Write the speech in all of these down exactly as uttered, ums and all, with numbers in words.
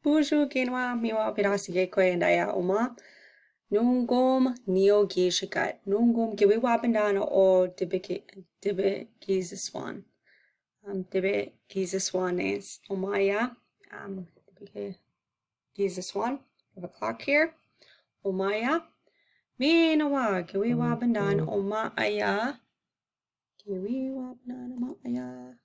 Bonjour, kinawa, mi wa pidasi ke kwe ndaya oma. Nungom nio gishika. Nungom ke wi wa banana o dibiki, dibikiziswan. Um, dibikiziswan is omaya. Um, dibikiziswan. We have a clock here. Omaya. Minawa, ke wi wa banana omaya. Ke wi wa banana omaya.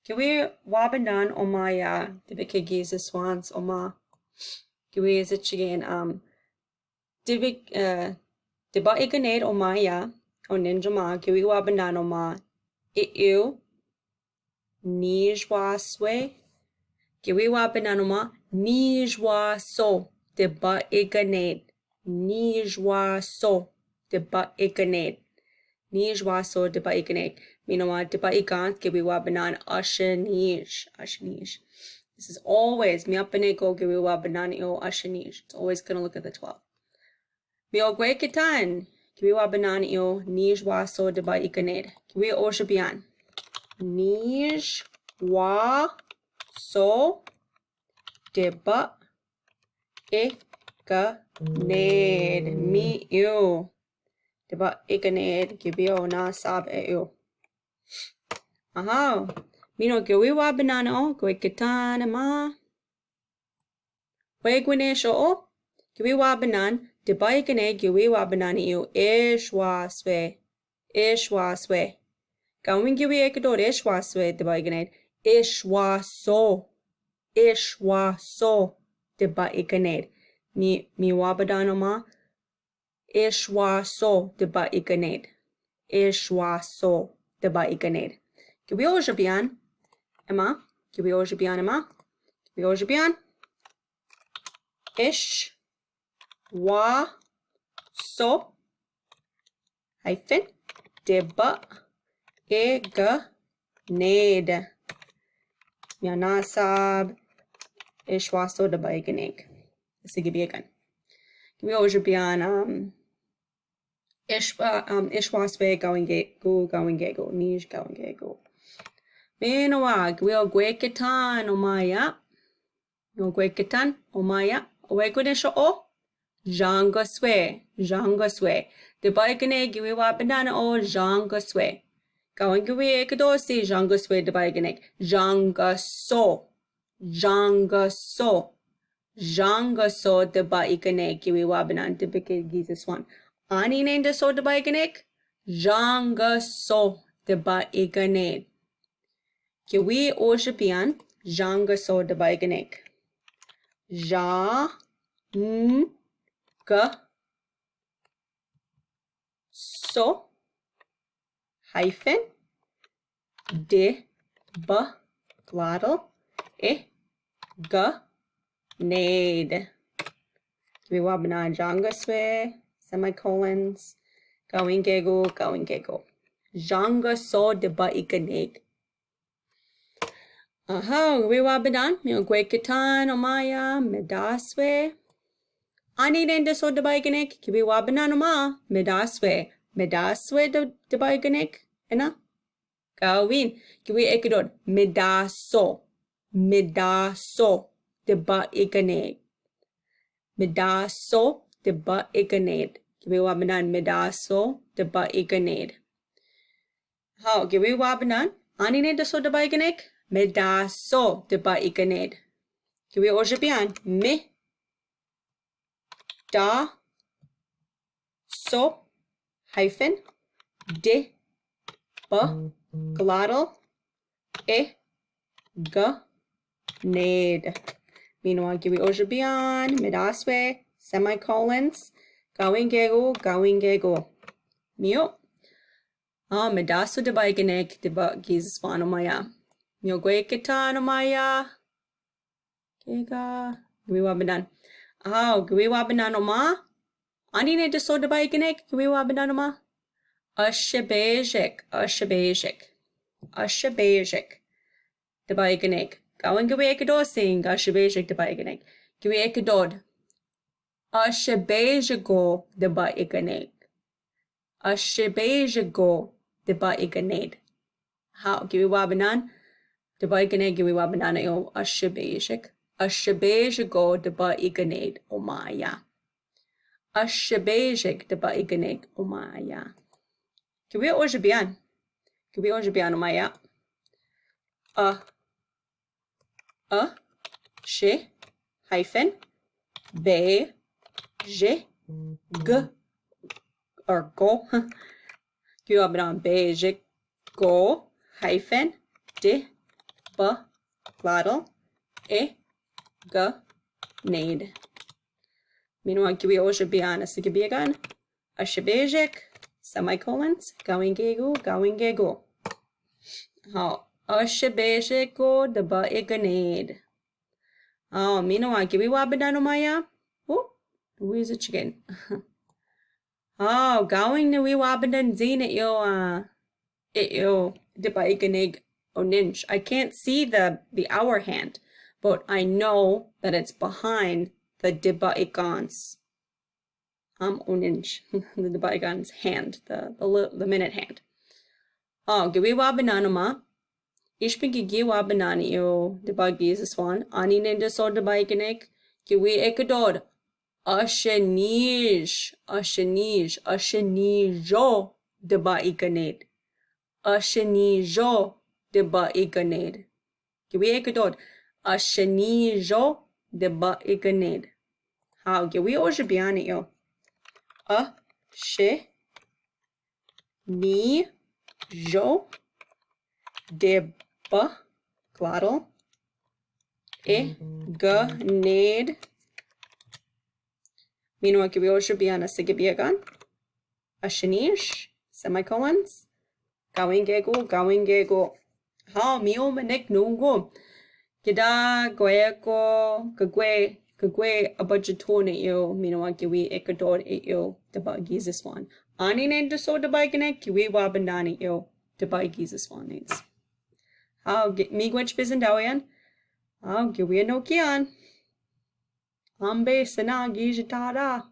Ke wi wa banana omaya, dibikiziswan oma. Ke wi is it again, um, dibi, uh, diba ikaned omaya, o ninjoma, ke wi wa banana oma, e ew, nijwaswe, ke wi wa banana oma, nijwaso, diba ikaned, nijwaso, diba ikaned. Nijwaso diba ikaned. Minawa diba ikaned, ke wi wa banana ashanij. Ashanij. This is always, mi apaneko ke wi wa banana o ashanij. It's always gonna look at the twelve. Mi o gwe katan, ke wi wa banana o nijwaso diba ikaned. Ke wi o shabian. Nijwaso diba ikaned. Mi ew. Diba ikaned, ke wi o nasab e ew. Aha. Mino ke wi wa banana o, ke wi katan ma. Wi gwinisho o, ke wi wa banana, diba ikaned, ke wi wa banana ew, ishwaswe. Ishwaswe. Kawin ke wi ekdo ishwaswe, diba ikaned. Ishwaso. Ishwaso. Diba ikaned. Mi, mi wa banana ma. Ishwaso diba ikaned. Ishwaso diba ikaned. Ke wi o shabian. Ema. Ke wi o shabian ema. Ke wi o shabian. Ishwaso. Hyphen. Diba ikaned. Mi o nasab. Ishwaso diba ikaned. Sige biakan. Ke wi o shabian, um, ishwa, um, ishwaswe kawin ke gu, kawin ke gu, nij kawin ke gu. Minawa, ke wi o gwe katan omaya. O gwe katan omaya. O wi gwinisho o. Jangaswe, jangaswe. Diba ikaned, ke wi wa banana o, jangaswe. Kawin ke wi ekdo si, jangaswe diba ikaned. Jangaso. Jangaso. Jangaso diba ikaned, ke wi wa banana dibikiziswan. Ani nenda so diba ikaned. Jangaso diba ikaned. Ke wi o shabian, jangaso diba ikaned. Ja, n, ga, so, hyphen, diba, glottal, ikaned. Ke wi wa banana jangaswe, semicolons, kawin ke gu, kawin ke gu. Jangaso diba ikaned. Aha, ke wi wa banana, mi o gwe katan omaya, midaswe. Ani nenda so diba ikaned, ke wi wa banana ma, midaswe. Midaswe diba ikaned, ena? Kawin, ke wi ekdo, midaso. Midaso diba ikaned. Midaso diba ikaned. Ke wi wa banana, midaso diba ikaned. Hao, ke wi wa banana, ani nenda so diba ikaned, midaso diba ikaned. Ke wi o shabian, mi, da, so, hyphen, diba, glottal, ikaned. Minawa ke wi o shabian, midaswe, semicolons, kawin ke gu, kawin ke gu. Mio. Ah, midaso diba ikaned, dibikiziswan omaya. Mi o gwe katan omaya. Keka, ke wi wa banana. Aw, ke wi wa banana oma. Ani nenda so diba ikaned, ke wi wa banana oma. Ashebejek, ashebejek. Ashebejek. Diba ikaned. Kawin ke wi ekdo sing, ashebejek diba ikaned. Ke wi ekdo. Ashebejego diba ikaned. Ashebejego diba ikaned. Hao, ke wi wa banana. Debaikaneg, kiwi wa binana yo, Ashebejek. Ashebejek o debaikaneg o maya. Ashebejek debaikaneg o maya. Kiwi o jebian. Kiwi o jebian o maya. A, a, she, hyphen, be, je, g, or go. Kiwi wa binana, bejek, go, hyphen, de, ba, glottal, e, ga, nade. Mino a kiwi o jebian a sigabiegan. Ashebejek, semicolons, gawengego, gawengego. Haw, ashebejek o debaikaneg. Haw, mino a kiwi wa binana o maya. Ooh, where's the chicken? Haw, gaweng ni wi wa binana zine yo, uh, e yo, debaikaneg o ninj. I can't see the, the hour hand, but I know that it's behind the debaikans. Um, o ninj, the debaikan's hand, the, the, li- the minute hand. Haw, kiwi wa binana ma. Ishpin kiwi wa binana yo, debagi this one. Ani nende so debaikaneg. Kiwi ekadod. Ashenij, ashenij, ashenijo debaikaneg. Ashenijo debaikaneg. Kiwi ekadod. Ashenijo debaikaneg. Haw, kiwi o jebian yo. Ashenijo deba, glottal, ikaneg. Mino a kiwi o jebian a sigabiegan. Ashenij, semicolons. Gawengego, gawengego. Haw, mi o manek nongo. Kida gwe ko, kagwe, kagwe a bajetone yo, mino a kiwi ekadod yo, debagi this one. Ani nende so debaikaneg, kiwi wa binana yo, debagi this one is. Haw, ge- mi gwech bizindawian. Haw, kiwi no kian. Ambe sana gije tada.